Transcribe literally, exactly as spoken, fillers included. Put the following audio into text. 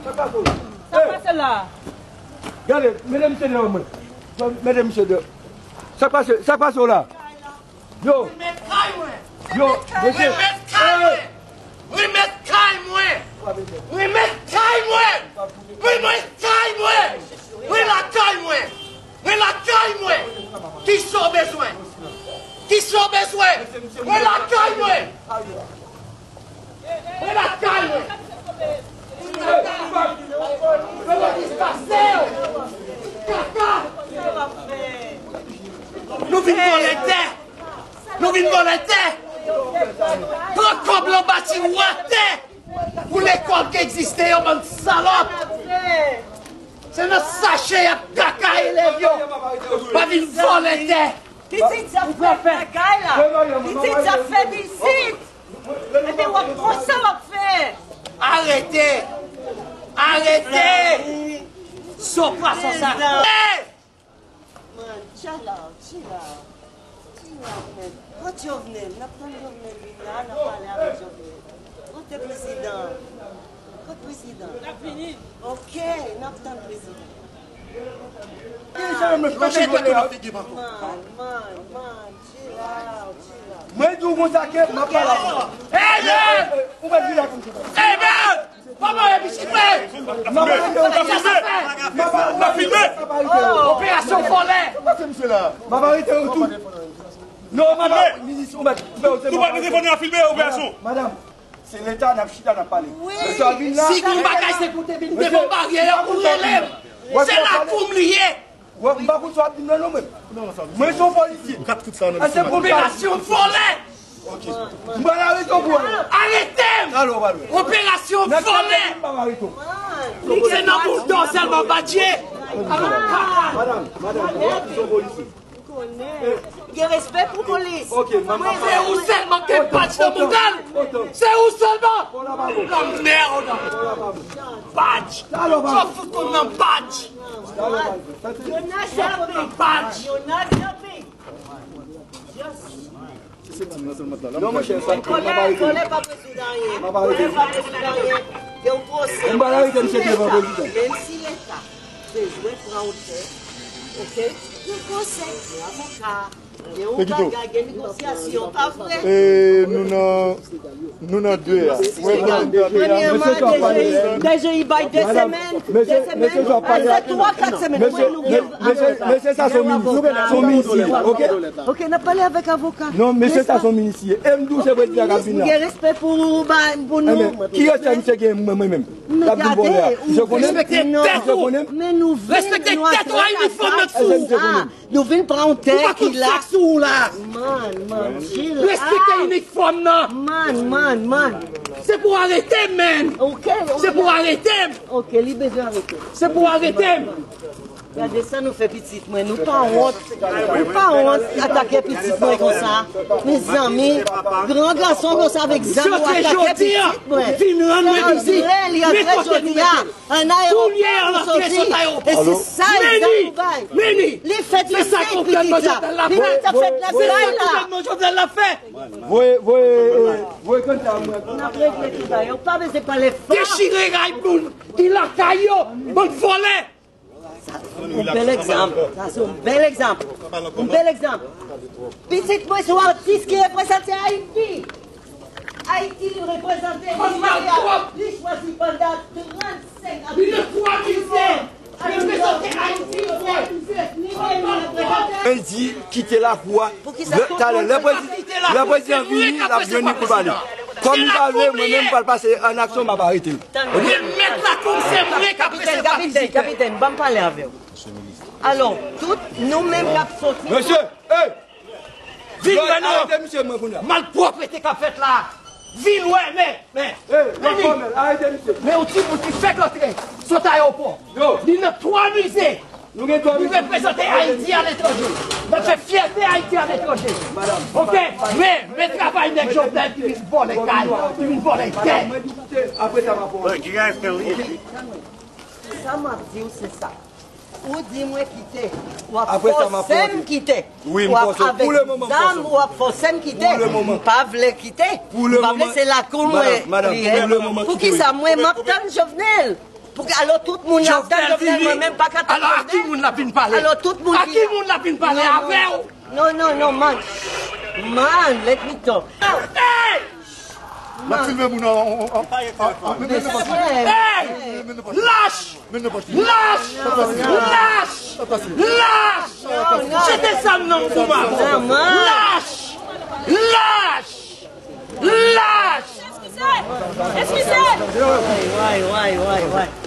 Sa k pase w la? Gade, mete misye deyò mwen. Mete misye deyò. Sa k pase, sa k pase w la? Yo. Remèt kay mwen. Yo, mesye. Remèt kay mwen. Remèt kay mwen. Remèt kay mwen. Remèt kay mwen. Mwen lakay mwen. Mwen lakay mwen. Kisa w bezwen? Kisa w bezwen? Mwen lakay mwen. Mwen lakay mwen. Kaka. Nou vin vòlè tè. Nou vin vòlè tè. Pran kòb lan bati wè tè. Pou lekòl ki egziste yo, bann salòp. Se nan sache y ap kaka elèv yo. Pa vin vòlè tè. Pitit sa fè bagay la. Pitit sa fè pitit. Epi w ap konsa w ap fè. Arete. Arete. Son pwason sa. Man, chill out, chill out. Chill out, man. Kot Jovenel? N ap tann Jovenel vin la, n ap pale avèk Jovenel. Kote prezidan? Kot prezidan? L ap vini. Ok, n ap tann prezidan. Manje tèt ou nan figi m ankò. Man, man, man, chill out, chill out. Mwen di w konsa ke m ap pale avè w. Hey, man! Ou mèt vin la konsa. Hey, man! Kòman e pitit mwen? N ap filme! N ap filme! Operasyon vòlè! M ap arete yo tout. Non, madam, minis, ou mèt fè yo se. Tou pa telefòn nan filme operasyon. Madam, se leta n ap chita n ap pale. Mesye a vin la. Si gon bagay se pou te vin devan baryè a pou rele m. Se lakou m li ye. Wè, m pa konn sa w ap di m nan non mwen. Mwen se yon polisye. Kat kout sa nan. Operasyon vòlè. Ok. M pral arete w pou wè. Arete m! Talè w pral wè. Operasyon vòlè. M pral arete w. Se nan boul dò sèlman badje. Madam, madam, mwen se yon polisye. Gen respè pou polis. Ok, manman. Se ou sèlman ke badj nan mouda l. Se ou sèlman. Lanmèd. Badj. Sa fout konn nan badj. Yo naze anpil. Badj. Yo naze anpil. Non, monchè, sa m pa arete. Kòlè, kòlè pa rezoud anyen. Kòlè pa rezoud anyen. Gen yon pwosè. M pa arete misye devan prezidan. Menm si leta bezwen pran otè, ok? Gen pwosè, gen avoka, gen yon bagay, gen negosyasyon, pa vre? E nou nan Nou nan de a. Premyèman, DGI bay de semèn, de semèn, pase twa, kat semèn. Mwen, nou gen avoka. Mesye, sa se yon minis, se yon minis li ye, ok? Ok, n ap pale avèk avoka. Non, mesye, sa se yon minis li ye. E m di w se prezidan k ap vin la. Gen respè pou, ba, pou nou. Ki respè misye gen mwen, mwen menm? L ap vin vòlè a. Misye konnen? Misye konnen? Men nou vin, nou atake. Nou vin pran yon tè ki la. Man, man, chill out. Respekte inifòm nan. Man, man, man. Se pou arete m, man. Ok, ok. Se pou arete m. Ok, li bezwen arete. Se pou arete m. Gade sa nou fè pitit mwen. Nou pa wont. Nou pa wont atake pitit mwen konsa. Mezanmi, gran gason konsa avèk zam ou atake pitit mwen. Vin rann mwen vizit. Nenpòt kote. An ayewopò pou soti. E se sa egzanp ou bay. Li fèt le senk pitit la. Pitit sa fèt nan kay la. Voye, voye, eh, voye kanta mwen. N ap regle tout bagay. Ou pa bezwen pale fò. Dechire kay moun ki lakay yo. Bann vòlè. Yon bèl egzanp. Sa se yon bèl egzanp. Yon bèl egzanp. Pitit mwen se yon atis ki reprezante Ayiti. Ayiti li reprezante, li chwazi pandan trannsenk ane. Li reprezante Ayiti. Mwen di kite lakou a. Talè, lè prezidan, lè prezidan vini, l ap jwenn li pou l pale. Kòm li pa vle, mwen menm m pral pase an aksyon, m ap arete l. Remèt lakou, se mwen k ap resevwa vizitè. Kapitèn, kapitèn, ban m pale avè w. Alò, tout nou menm k ap soti. Mesye, hey! Vin wè non. Arete misye mwen kounye a. Malpwòpte k ap fèt la. Vin wè, men, men. Hey, men yon ti moun ki fèk rantre sot ayewopò. Li nan twa mize. Nou gen twa mize. Li reprezante Ayiti aletranje. L ap fè fyète Ayiti aletranje. Ok? Men, men travay nèg Jovenel ki vin vòlè kay, ki vin vòlè tè. Look, you guys can leave. Sa m ap di w se sa. Ou di mwen kite, w ap fòse m kite. W ap avèk zam, w ap fòse m kite. M pa vle kite. M pa vle, se lakou mwen li ye. Poukisa mwen m ap tann Jovenel? Alò tout moun la ap tann Jovenel, mwen menm pa ka tann Jovenel. Alò a ki moun l ap vin pale? Alò tout moun a ki moun l ap vin pale avè w? Non, non, non, man. Man, let me talk. Hey! L ap filme moun an. Hey! Lach! Lach! Lach! Lach! Jete zam nan pou m avè w. Lach! Lach! Lach! Eskize! Eskize! Why, why, why, why, why?